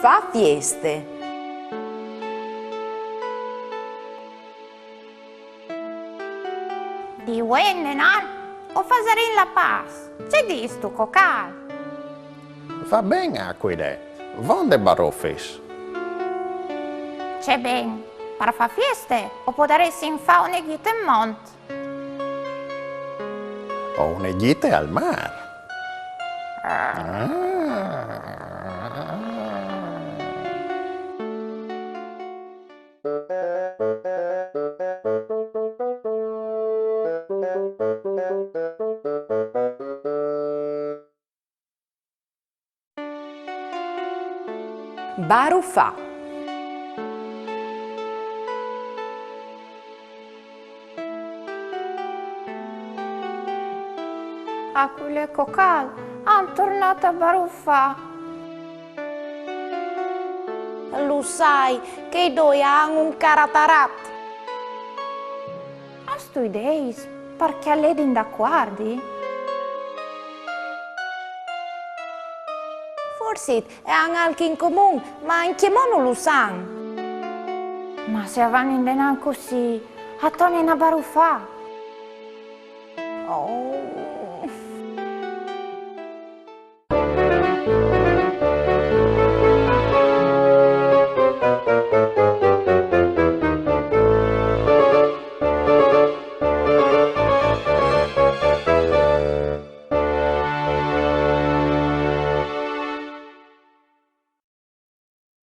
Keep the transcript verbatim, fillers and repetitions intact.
Fâ fieste. Di vuê indenant o fasarìn la pâs. Ce distu, Cocal? Va ben, Acuile, vonde barufis? Ce ben, par fâ fieste o podaressin fâ une gjite in mont. O une gjite al mâr. Ah. Barufâ. Acuile e Cocal a àn tornât a barufâ. Lu sai che i doi a àn un caratarat. Âstu ideis par che a ledin dacuardi? Forsit a àn alc in comun, ma ancjemò no lu san. Ma se a van indenant cussì, a tornin a barufâ. Oh.